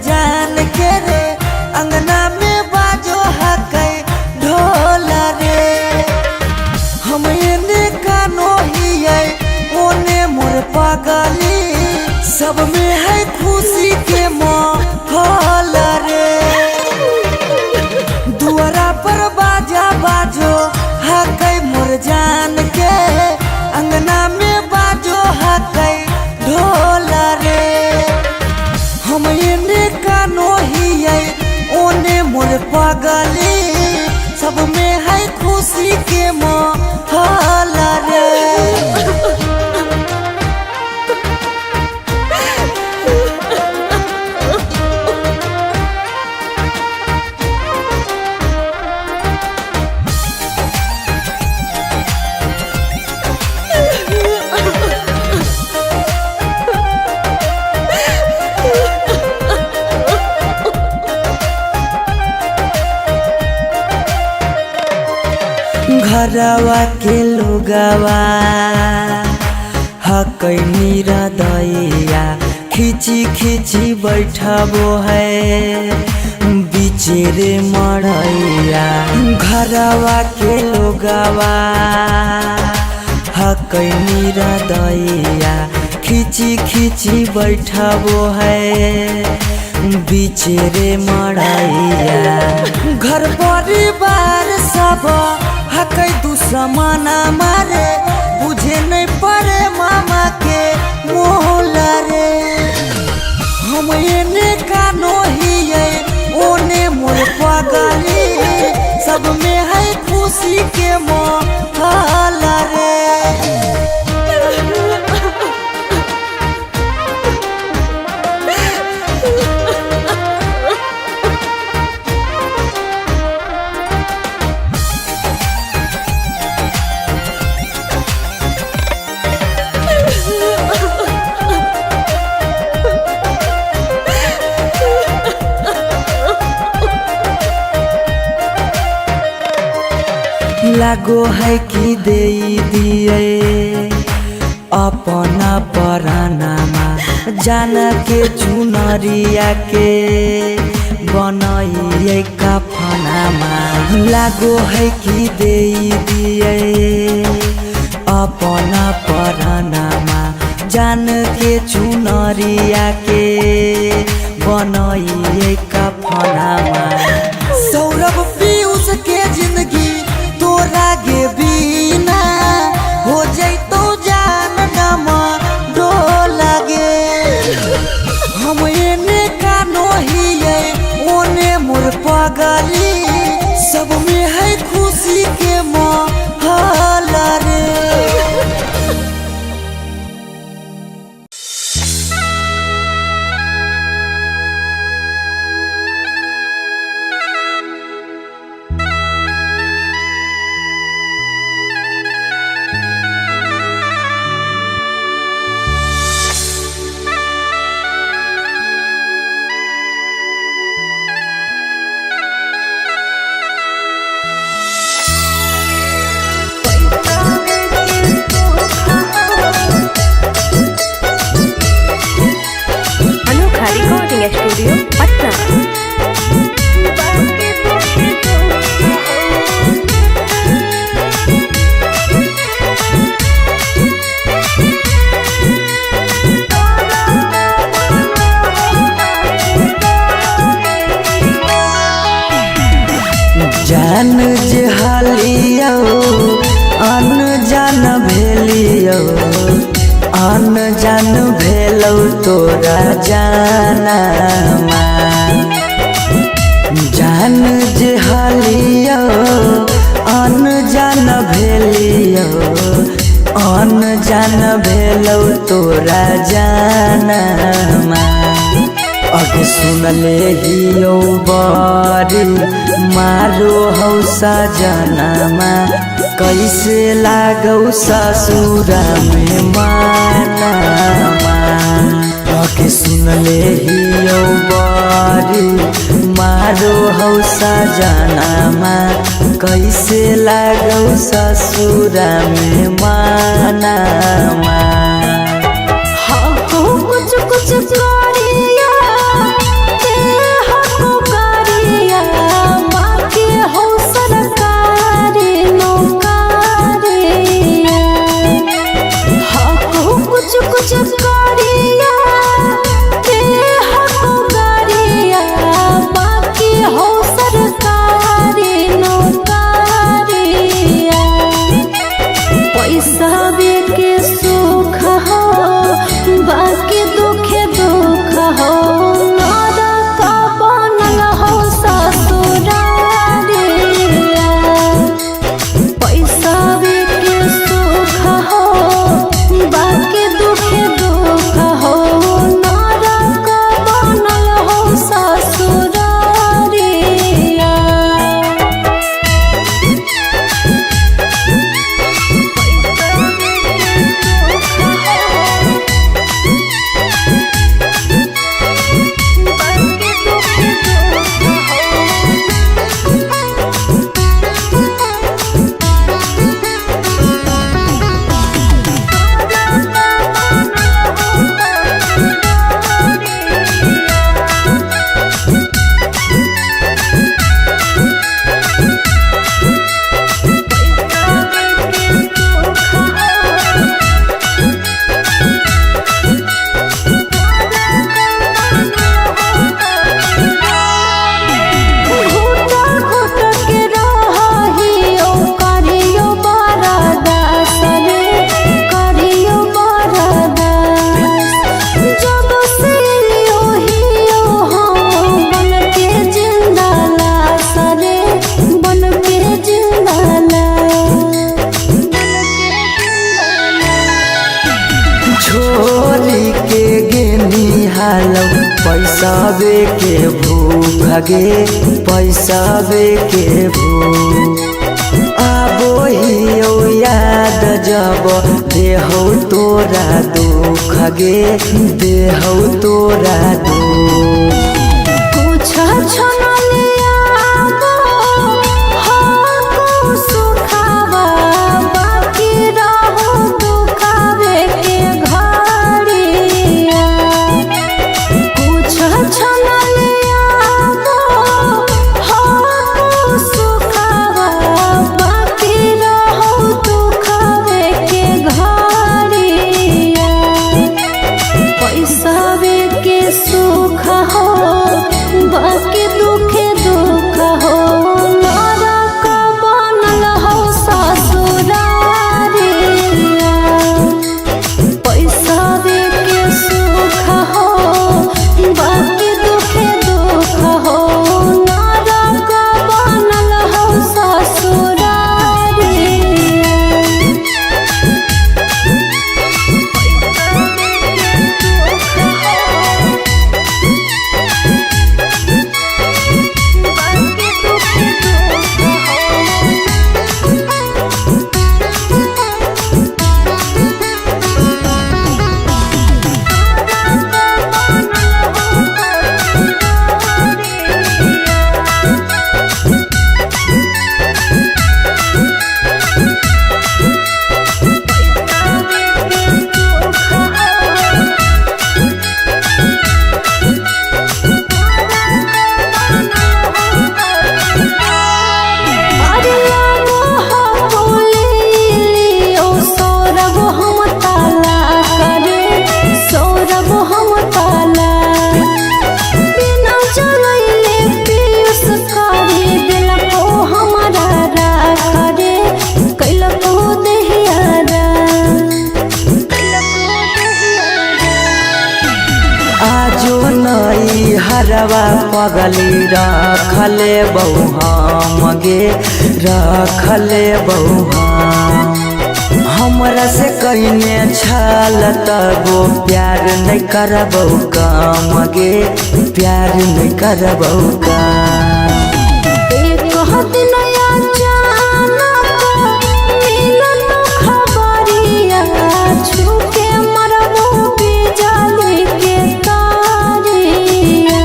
जान के रे, अंगना में बाजो हकै ढोल रे। हम एने कानो हियै ओने मोर पगली, सब में है खुशी के माहौल रे। दुआरा पर बाजा बाजो हकै मोर जान के, अंगना में बाजो हकै ढोल रे। हम एने कानो हियै ओने मोर पगली, सब में है खुशी के माहौल रे। घरवा के लोगवा हकै निरदैया, खिची खिची बैठबो है बिचेरे मड़ैया। घरवा के लोगवा हकै निरदैया, खिची खिची बैठबो है बिचेरे मड़ैया। घर परिवार सब हकै दुश्मन मारे, बुझे नहीं पड़े मामा के मोहल रे। हम एने कानो हियै ओने मोर पगली, सब में है खुशी के माहौल रे। लागो है कि दे दिए अपना परानामा, जान के चुनरिया के बनाइए कफनामा। लागो है कि दे दिए अपना परानामा, जान के चुनरिया के बनाइए कफनामा। सौरभ पीयूष के जिंदगी तोरा गे बिना हो जैतो जान नमा डोल गे। हम एने कानो हियै ओने मोर पगली, सब में है खुशी के माहौल रे। अनोखा रिकॉर्डिंग स्टूडियो पटना। जान जे हालियो अनजान भेलियो, अनजान भेलौ तोरा जानामा। जान जे हालियो अनजान भेलियो, अनजान भेलौ तोरा जानामा। अग सुनले हियो बरी मारो हौ सजनामा, कैसे लागौ ससुरा में मानामा। अग सुनले हियो बरी मारो हौ सजनामा, कैसे लागौ ससुरा में मानामा। हाँ कुछ कुछ करिया। बुझालौ पैसावे के भूख गे, पैसावे के भूख। आबो हियौ याद जब देहौ तोरा दुख गे, देहौ तोरा दुख। कुछ सुख हो बाकी दुखे दुख हो, नरक बनल हो ससुरारिया। पैसावे के सुख हो बाकी दुखे दुख हो, नरक बनल हो ससुरारिया। आजो नई हरवा पगली रखले बहु हम गे, रखले बहु हम। हमरा से कहिने छल तबो प्यार नहीं करबौ काम गे, प्यार नहीं करबौ काम। एक नया अचानक मिलल खबरिया, छूके मरबो बिजली के तारिया।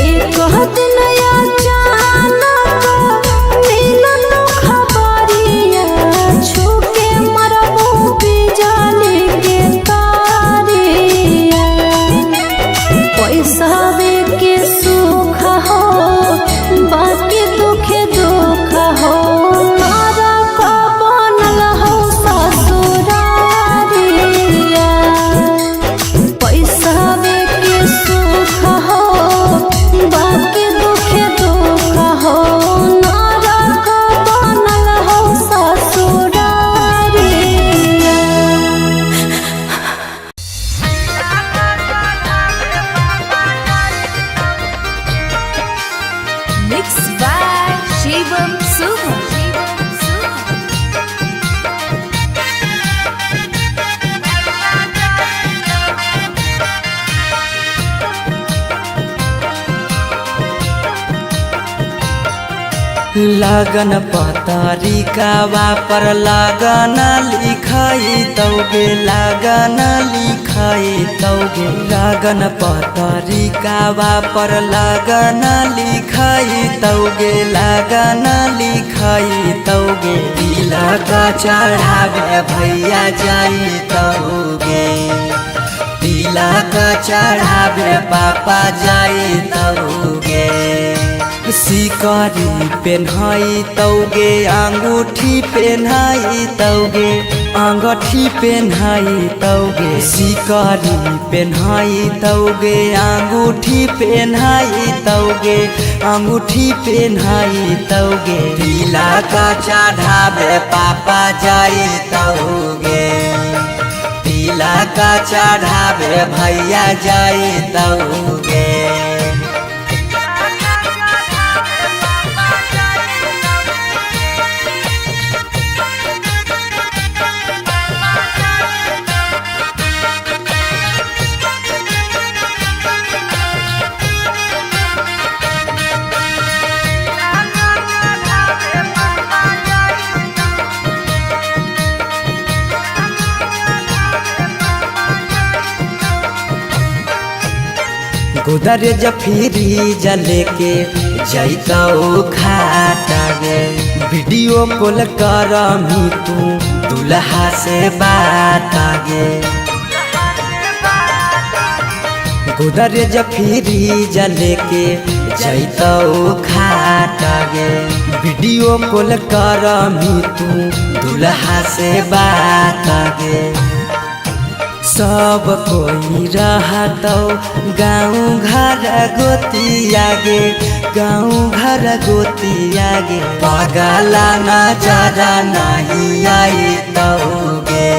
एक नया अचानक मिलल खबरिया, छूके मरबो बिजली के तारिया। पैसावे के सुख हो बाकी दुखे दुख हो, नरक बनल हो ससुरारिया। पैसावे के सुख हो बाकी दुखे दुख हो, नरक बनल हो ससुरारिया। Mix by Shivam Suham. लगन पतरिकावा पर लगन लिखाई तौगे, लगन लिखाई तौगे। लगन पतरिकावा पर लगन लिखाई तौगे, लगन लिखाई तौगे। तिलक चढ़ावे भैया जाई तौगे, तिलक चढ़ावे पापा जाई तौगे। सिकरी पेन्हाई तौगे, अंगूठी पेन्हाई तौगे, अंगूठी पेन्हाई तौगे। सिकरी पेन्हाई तौगे, अंगूठी पेन्हाई तौगे, अंगूठी पेन्हाई तौगे। तिलक चढ़ावे पापा जाई तौगे, तिलक चढ़ावे भैया जाई तौगे। गोदरेज फ्रीज लेके जैतौ खाटा गे। वीडियो कॉल करमी तू दुल्हा से बात गे। गोदरेज फ्रीज लेके जैतौ खाटा गे। वीडियो कॉल करमी तू दुल्हा से बात गे। सब कोई रहतौ गाँव घर गोतिया गे, गाँव घर गोतिया गे। पगला नजर नहीं आई गे,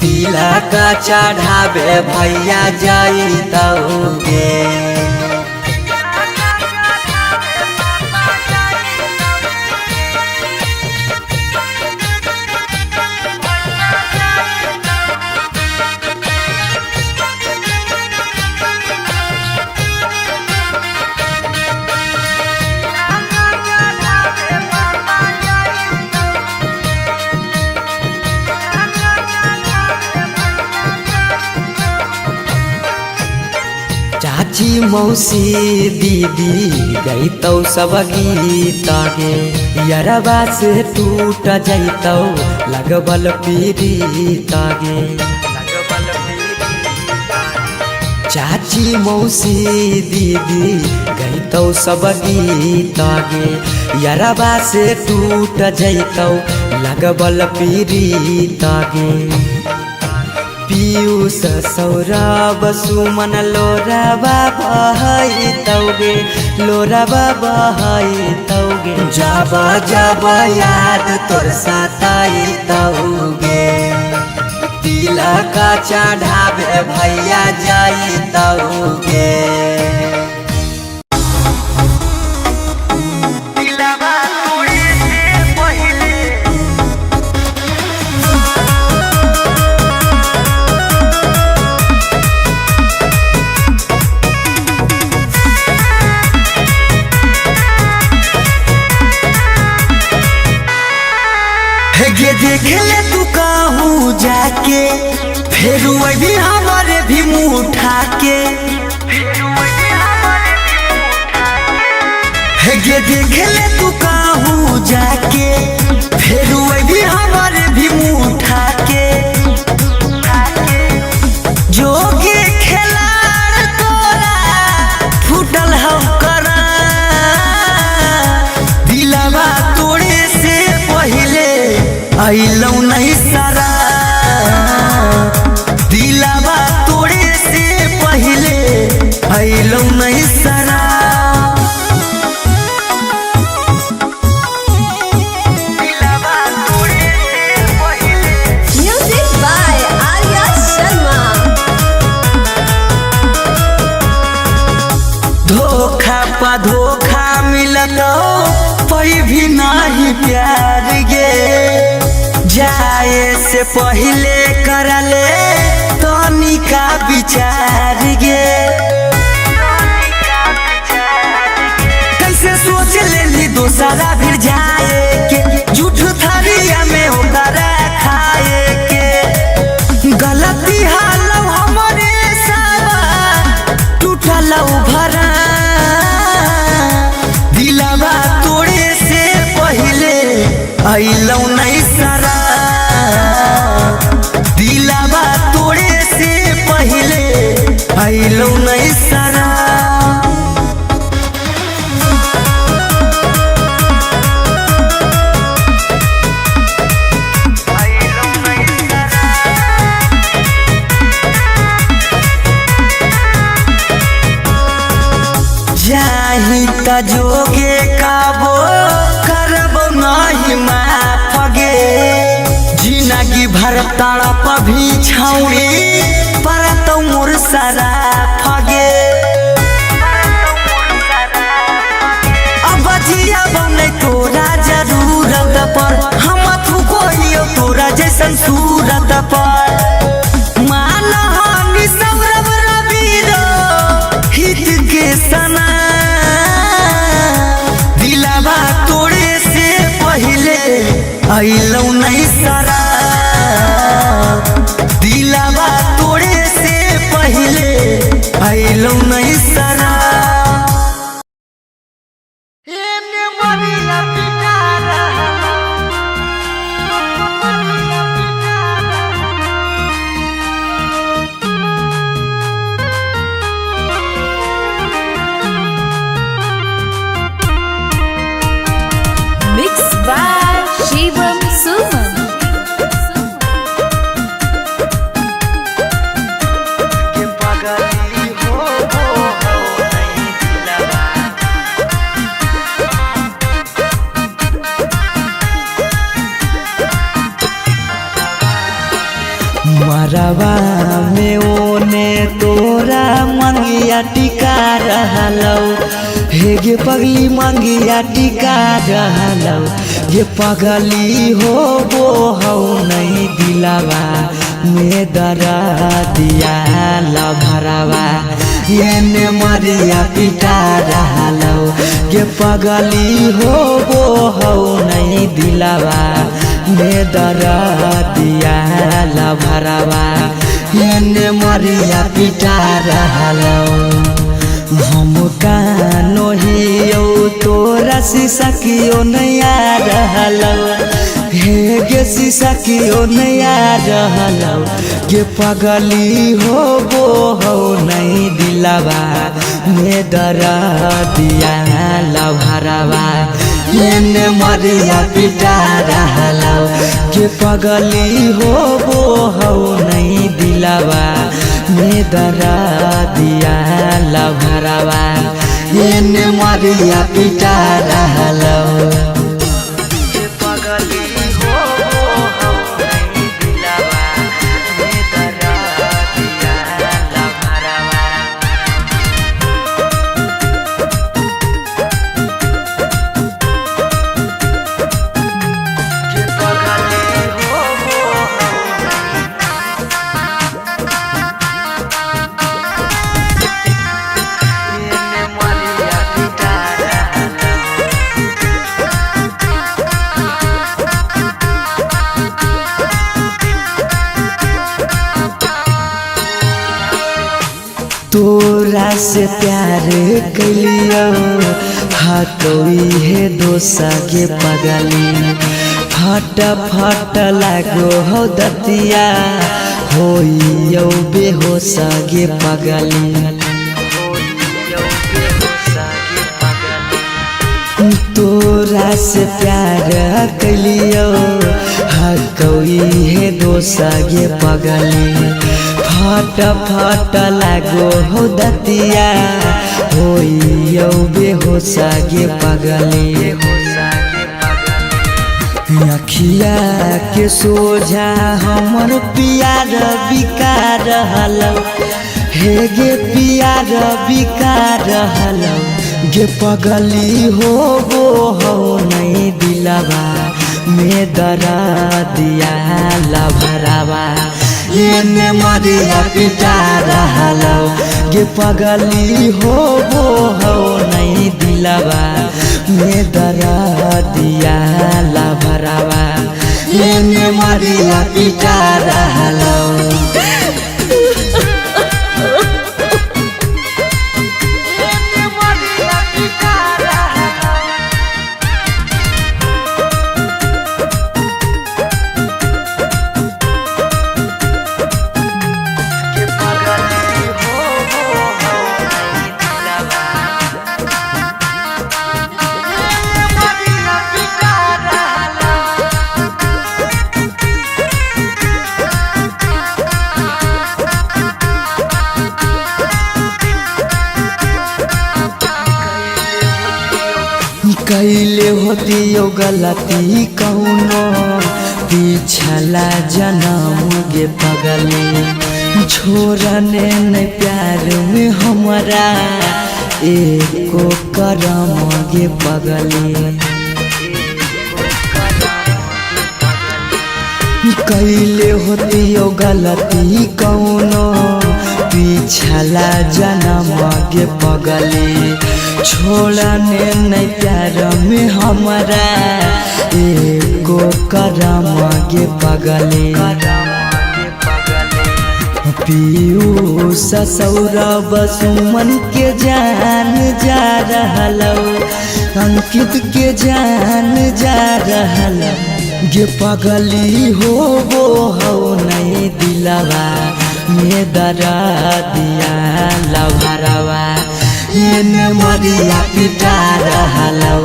तिलक चढ़ावे भैया जइतौ गे। चाची मौसी दीदी गईतौ सब गीत गे। यरबा से टूट जैतौ लगबल पीरीत गे। चाची मौसी दीदी गईतौ सब गीत गे। यरबा से टूट जैतौ लगबल पीरीत गे। पीयूष सौरभ सुमन लोराबा बहैतौ गे, लोराबा बहैतौ गे। जब जब याद तोर सताइतौ गे, तिलक चढ़ावे भैया जइतौ गे। गे देख ले तू कहूँ जाके, फिर भी हमारे भी मुँह उठा के। गे देख ले तू कहूँ जाके, फिर भी हमारे भी मुँह उठा के। जोगे खेलाड़ तोरा फूटल हम करा, दिलवा तोड़े से पहले अइलौ नहीं सारा। दिलवा तोड़े से पहले अइलौ नहीं सारा। Music by Arya Sharma. धोखा पा धोखा मिलत पई भी नहीं प्यार गे। जाए से पहले करले तनी का विचार गे। कैसे सोच लेली दोसरा फिर जाए के, झूठ थारिया में ओकरा खाए के। गलती हालौ हमरे सावा टूटलौ भरा, दिलवा तोड़े से पहले अइलौ नहीं सारा। दिलवा तोड़े से पहले अइलौ नहीं सारा। जाही त जोगे काबो करबो नहीं माफ गे। जिनगी भर तड़प भी छौड़ी परतौ मोर सारा फगे। अब जिया बनै तोरा जरूरत पर, हम थुकोइयो तोरा जैसन सूरत पर। मान हानि सौरभ रवि हित के सना, दिलवा तोड़े से पहले अइलौ नहीं सारा। दिलवा तोड़े से पहले अइलौ नहीं। मरवा में ओने तोरा मंगिया टिका रहलौ। हे गे पगली मंगिया टिका रहलौ, गे पगली हो वो हौ नहीं दिलावा में दरा दिया लभरावा एने मरिया पिटा रहलौ। गे पगली हो वो हौ नहीं दिलावा में दरा दिया लभरावा एने मरिया पिटा रहलौ। हम कानो हियौ तोरा शीशा कियो नहीं आ रहलौ, हे गे शीशा कियो नहीं आ रहलौ। गे पगली हो वो हौ नहीं दिलावा में दरा दिया लभरावा एने मरिया पिटा रहलौ। गे पगली हो वो हौ नहीं दिलावा में दरा दिया लभरावा एने मरिया पिटा रहलौ। तोरा से प्यार कैलियो हाथोई हे दोसा के पगली, फट फट लागो हो दतिया होइयो बेहोशा गे पगली। तोरा से प्यार कैलियो हकौई हे दोसा गे पगली, फट फट लागो हो दतिया होइयो बेहोशा गे पगली। अखिया के सोझा हमर पियार बिका रहलौ, हे गे पियार बिका रहलौ। गे पगली हो वो हौ नहीं दिलावा में दरा दिया लभरावा एने मरिया पिटा रहलौ। गे पगली हो वो हौ नहीं दिलावा में दरा दिया लभरावा एने मरिया पिटा रहलौ। कैले होती गलती कौनो पिछला जनम गे पगली, छोड़ने नहीं प्यार में हमारा एको करम गे पगली। कैले होती गलती कौनो पिछला जनम गे पगली, छोड़ने नहीं प्यार में हमारा एको करम गे पगली। पीयूष सौरभ सुमन के जान जा रहलौ, अंकित के जान जा रहलौ। गे पगली हो वो हौ नहीं दिलावा में दरा दिया लभरावा एने मरिया पिटा रहलौ।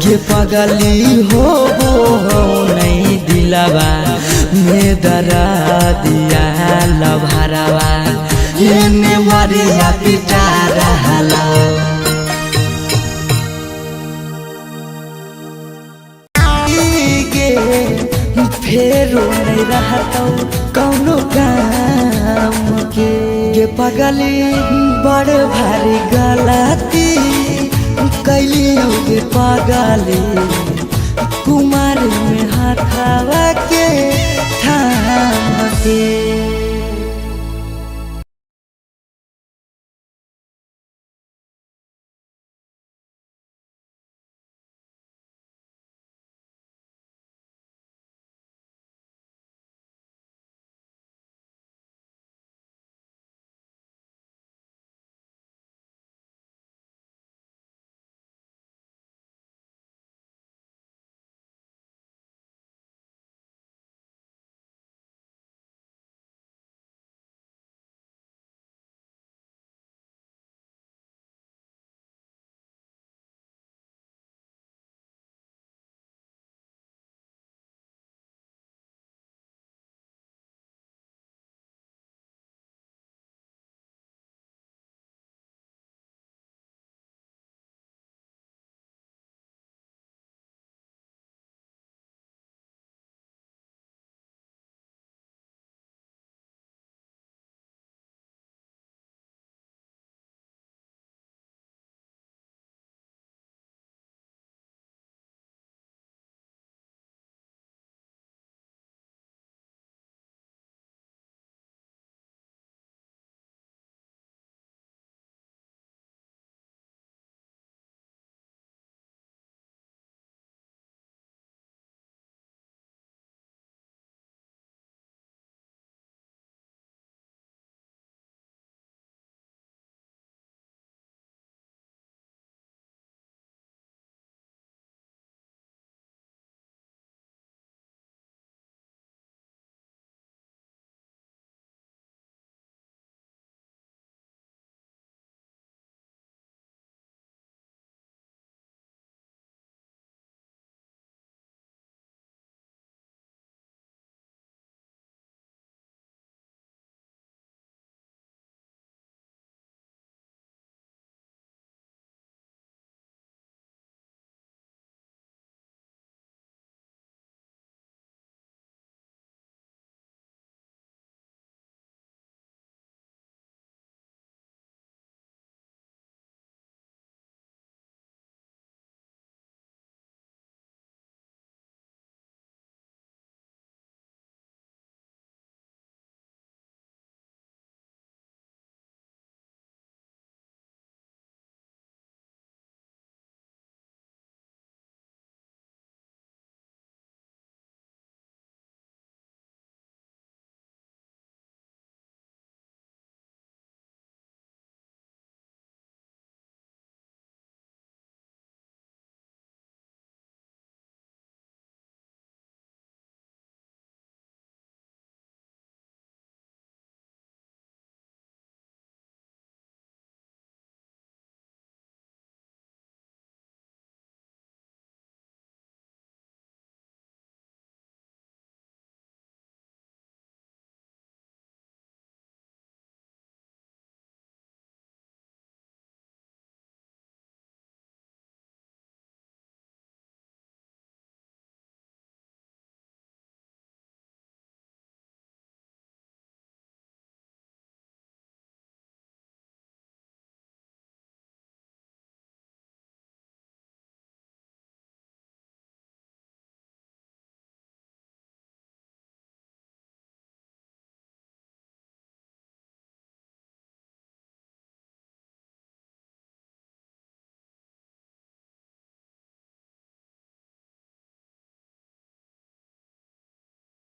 गे पगली हो वो हौ नहीं दिलावा में दरा दिया लभरावा एने मरिया पिटा रहलौ। फेरो नहीं रहतौ कौनो काम के। गे पगली बड़ भारी गलती कैलियो गे पगली, कुमार में हाथावा के थाम के।